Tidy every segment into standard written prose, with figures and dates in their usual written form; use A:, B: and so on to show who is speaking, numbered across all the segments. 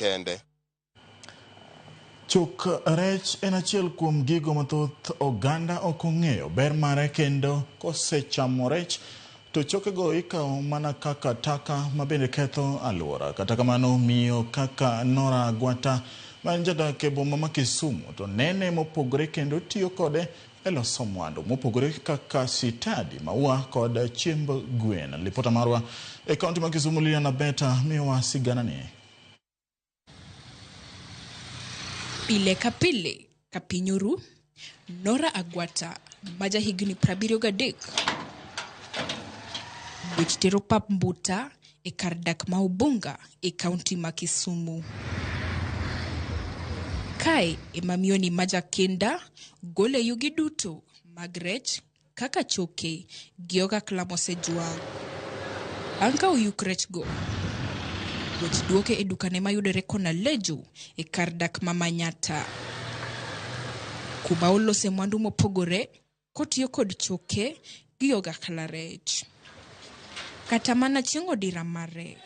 A: kende.
B: Chok rech en achiel kuom gigo mathoth oganda ok ong'eyo ber mare kendo kosechamo rech to chokego ikawo mana kaka taka ma bende ketho alwora. Kata kamano miyo kaka Nora Agwata ma en jadak e boma ma Kisumu to nene mopogore kendo tiyo kode e loso mwandu mopogore kaka sitadi, maua kod chiemb gwen. Lipota marwa e kaunti ma Kisumu Lilian Abeta miyowa siganani.
C: Pile ka pile ka piny oru, Nora Agwata ma jahigni 73 ng'wech tero pap mbuta e kar dak ma Ubunga e kaunti ma Kisumu. Kae ema miyoni ma jakinda gole yugi duto mag rech kaka choke gi ogakla mosejwang'. Bang' ka oyuk rechgo, gwech duoke e dukane mayudore Konalejo e kar dak ma Manyatta, kuma olose mwandu mopogore kotiyo kod choke gi ogakla rech. Kata mana chieng' odira mare.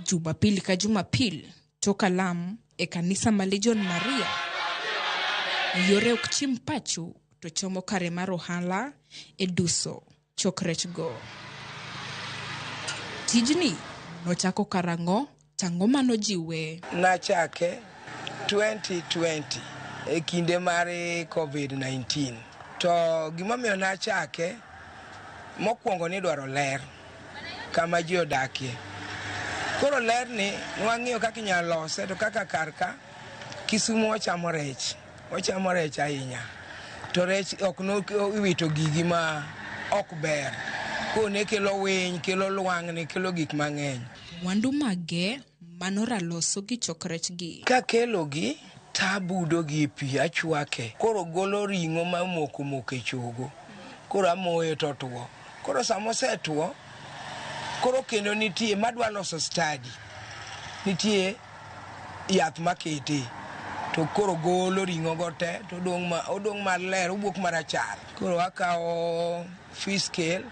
C: Jumapil ka Jumapil, tok alam e kanisa ma Legion Maria, yore ok chim pacho to chomo kare mar ohala e duso chok rechgo. Tijni nochako karang'o to ang'o manojiwe?
D: Nachake 2020 e kinde mar COVID-19. To gimomiyo nachake, mokwongo nidwaro ler kama ji odakie. Koro ler ni nwang'iyo kaka inyalo lose to kaka kar ka Kisumu wachamo rech. Wachamo rech ahinya. To rech ok no iwito gigi ma ok ber. Koro ne kelo winy, kelo lwang'ni, kelo gik mang'eny.
C: Mwandu mage manora loso gi chok rech gi?
D: Kakelogi tabudo gi e pi, achwake. Koro golo ring'o ma omoko moko e chogo. Koro amoye to otuo. Koro sama osetuo, koro kendo nitie madwa loso study. Nitie yath makete to koro golo ring'o go te to odong' ma odong' maler owuok marachar. Koro akawo fish scale,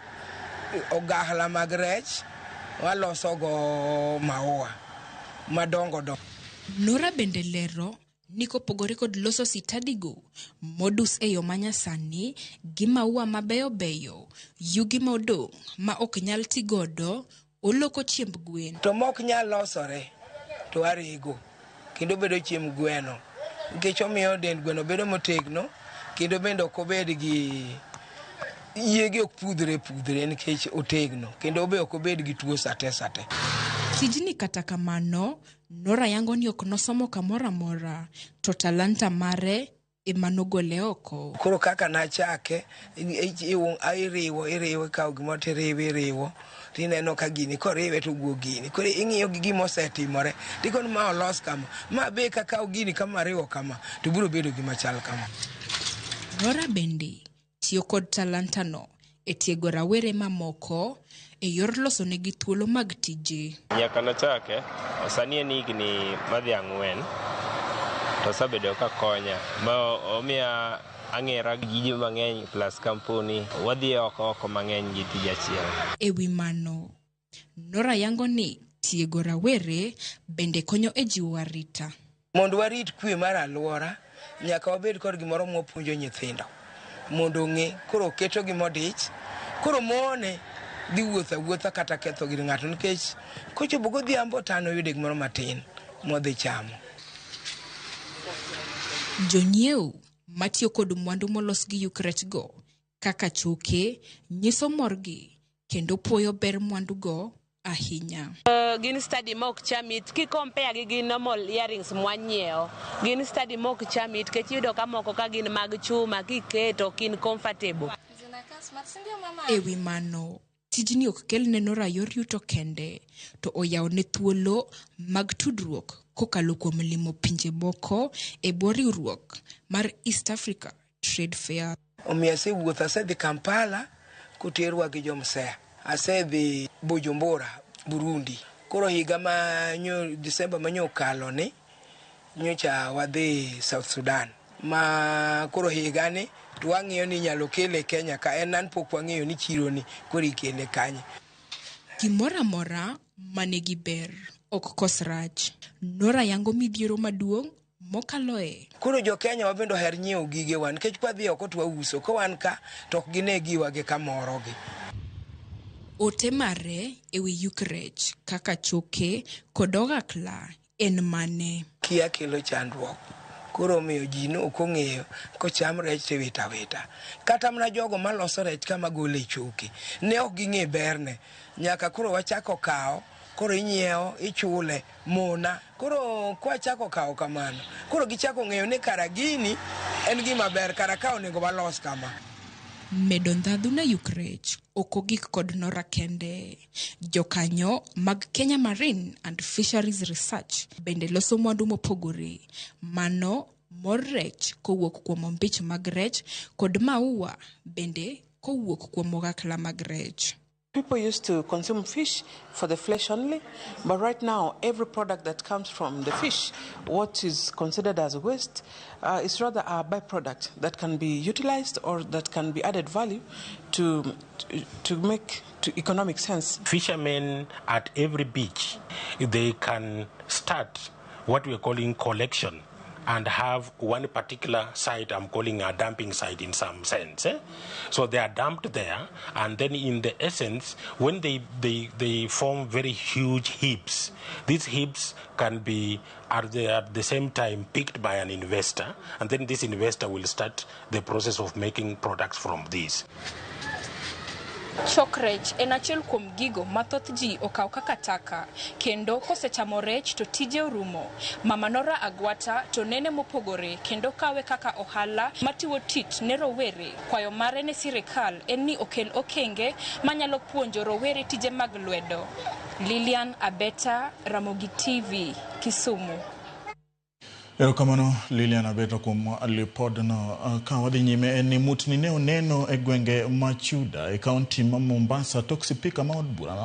D: ogahla mag rech, waloso go maua madongo dongo.
C: Nora bende lero ni kopogore kod loso sitadigo modus e yo manyasani gi maua mabeyo beyo, yugi modong' ma ok nyal ti godo oloko chiemb gwen.
D: To mok nyal losore to arego kendo bedo chiemb gweno nikech omiyo dend gweno bedo motegno kendo bende ok obed gi yiegi ok pudhre pudhre nikech otegno kendo be ok obed gi tuo sate sate.
C: Tijni kata kamano, Nora yango ni ok nosomo kamoro amora to talanta mare ema nogole oko.
D: Koro kaka nachake, iriwo iriwo ikawo gimoro to iriwo iriwo tineno ka gini koriwe to owuok gini. Koro ing'iyo gi gima osetimore tikoni ma olos kama, ma be kakawo gini kama ariwo kama to biro bedo gima chal kama.
C: Nora bende tiyo kod talantano e tiego rawere mamoko e yor losonegi thuolo mag tije.
E: Nyaka nachake, sani en higni madhi 4 to osebedo ka konya ma omiya ang'era gi ji mang'eny plus kampuni wadhi oko oko mang'eny gi tij achiel.
C: E wi mano, Nora yango ni tiego rawere bende konyo e jiwo arita.
D: Mondo warit kwe mar alwora, nyaka wabed kod gimoro mwapuonjo nyithindo mondo ong'e. Koro ketogi modich, koro mone dhi wuotho awuotha kata ketho gir ng'ato nikech kochopo godhiambo to an oyude gimoro matin modhi chamo.
C: Jonyiewo matiyo kod mwandu molos gi yuk rechgo kaka choke nyiso morgi kendo puoyo ber mwandugo ahinya.
F: Gin study ma ok cham it ki compare gi gi normal earrings mwanyiewo gin study ma ok cham it kech iyudo ka moko ka gin mag chuma kiketo ok in comfortable.
C: E wi mano, tijni ok kel ne Nora yor yuto kende, to oyawone thuolo mag tudruok kokalo kuom limo pinje moko e bwo riwruok mar East Africa Trade Fair.
D: Omiyo asewuotho, asedhi Kampala koterwa gi jomsea, asedhi Bujumbura, Burundi. Koro higa ma nyo Disemba ma nyo okalo ni nyocha wadhi South Sudan. Ma koro higa ni to wang'iyo ni inyalo kele Kenya ka en an pok wang'eyo ni chiro ni koro ikele kanye.
C: Gimoro amora ma nigi ber ok kos rach. Nora yango midhiero maduong' mokaloe.
D: Koro jo Kenya wa bende oher nyiewo gigewa nikech kwadhi oko to wauso, ka wan ka to ok gine giwa gi kamoro gi.
C: Ote mare ewi yuk rech kaka choke kod ogakla en mane?
D: Kia kelo chandruok. Koro omiyo ji ne ok ong'eyo kocham rech to iwito awita. Kata mana jogo maloso rech kama gole choke ne ok ging'e berne. Nyaka koro wachako kawo, koro inyiewo, ichule mona. Koro kwachako kawo kamano, koro gichako ng'eyo ni kara gini en gima ber, kara ka onego walos kama.
C: Medo ndhadhu ne yuk rech ok ogik kod Nora kende. Jokanyo mag Kenya Marine and Fisheries Research bende loso mwandu mopogore. Mano mor rech kowuok kuom ombich mag rech kod maua bende kowuok kuom ogakla mag rech.
A: People used to consume fish for the flesh only, but right now, every product that comes from the fish, what is considered as waste, is rather a byproduct that can be utilized or that can be added value to make to economic sense.
G: Fishermen at every beach, they can start what we're calling collection and have one particular site I'm calling a dumping site in some sense. So they are dumped there, and then in the essence, when they form very huge heaps, these heaps can be at the same time picked by an investor, and then this investor will start the process of making products from this.
C: Chok rech en achiel kuom gigo ma thoth ji okaw kaka taka kendo kosechamo rech to tije orumo. Mama Nora Agwata to nene mopogore kendo kawe kaka ohala matiwo tich ne rowere. Kwayo mare ne sirikal en ni okel okenge manyalo puonjo rowere tije mag lwedo. Lilian Abeta, Ramogi TV, Kisumu.
B: Erokamano Lilian Abeta kuom lipodno. Ka wadhi nyime en ni mutni ne oneno e gwenge ma Chuda e kaunti ma Mombasa tok sipika ma od bura